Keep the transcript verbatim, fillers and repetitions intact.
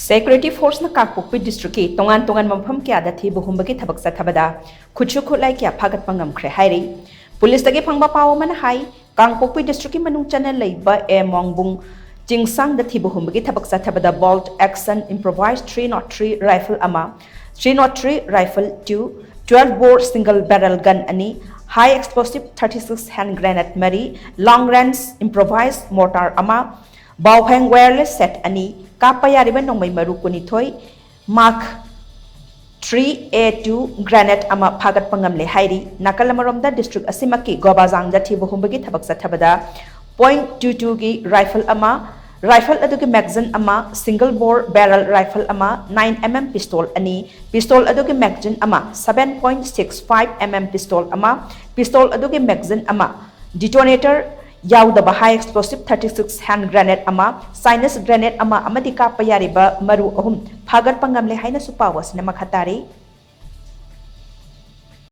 Security forceꯅ ꯀꯥꯡꯄꯣꯛꯄꯤ districtꯀꯤ ꯇꯣꯉꯥꯟ ꯇꯣꯉꯥꯟꯕ ꯃꯐꯝ ꯀꯌꯥꯗ ꯊꯤꯕ ꯍꯨꯝꯕꯒꯤ ꯊꯕꯛ ꯆꯠꯊꯕꯗ ꯈꯨꯠꯁꯨ ꯈꯨꯠꯂꯥꯏ ꯀꯌꯥ ꯐꯥꯒꯠꯄ ꯉꯝꯈ꯭ꯔꯦ ꯍꯥꯏꯔꯤ꯫ Policeꯇꯒꯤ ꯐꯪꯕ ꯄꯥꯎ ꯑꯃꯅ ꯍꯥꯏ, ꯀꯥꯡꯄꯣꯛꯄꯤ districtꯀꯤ ꯃꯅꯨꯡ ꯆꯟꯅ ꯂꯩꯕ ꯑꯦ ꯃꯣꯡꯕꯨꯡ ꯆꯤꯡꯁꯥꯡꯗ ꯊꯤꯕ ꯍꯨꯝꯕꯒꯤ ꯊꯕꯛ ꯆꯠꯊꯕꯗ bolt action improvised three nought three rifle ꯑꯃ, three nought three rifle two, twelve bore single barrel gun ꯑꯅꯤ, high explosive thirty six hand grenade ꯃꯔꯤ, long range improvised mortar ꯑꯃ, ꯕꯥꯎꯐꯦꯡ wireless set ꯑꯅꯤ, ꯀꯥꯞꯄ ꯌꯥꯔꯤꯕ ꯅꯣꯡꯃꯩ ꯃꯔꯨ ꯀꯨꯟꯅꯤꯊꯣꯏ, Mark three A two grenade ꯑꯃ ꯐꯥꯒꯠꯄ ꯉꯝꯂꯦ ꯍꯥꯏꯔꯤ꯫ ꯅꯥꯀꯜ ꯑꯃꯔꯣꯝꯗ district ꯑꯁꯤꯃꯛꯀꯤ ꯒꯣꯕꯥꯖꯥꯡꯗ ꯊꯤꯕ ꯍꯨꯝꯕꯒꯤ ꯊꯕꯛ ꯆꯠꯊꯕꯗ point two twoꯒꯤ rifle ꯑꯃ, rifle ꯑꯗꯨꯒꯤ magazine ꯑꯃ, single bore barrel rifle ꯑꯃ, nine MM pistol ꯑꯅꯤ, pistol ꯑꯗꯨꯒꯤ magazine ꯑꯃ, seven point six five MM pistol ꯑꯃ, pistol ꯑꯗꯨꯒꯤ magazine ꯑꯃ, detonator ꯌꯥꯎꯗꯕ high explosive thirty six hand grenade ꯑꯃ, Chinese grenade ꯑꯃ ꯑꯃꯗꯤ ꯀꯥꯞꯄ ꯌꯥꯔꯤꯕ ꯃꯔꯨ ꯑꯍꯨꯝ ꯐꯥꯒꯠꯄ ꯉꯝꯂꯦ ꯍꯥꯏꯅꯁꯨ ꯄꯥꯎ ꯑꯁꯤꯅ ꯃꯈꯥ ꯇꯥꯔꯤ꯫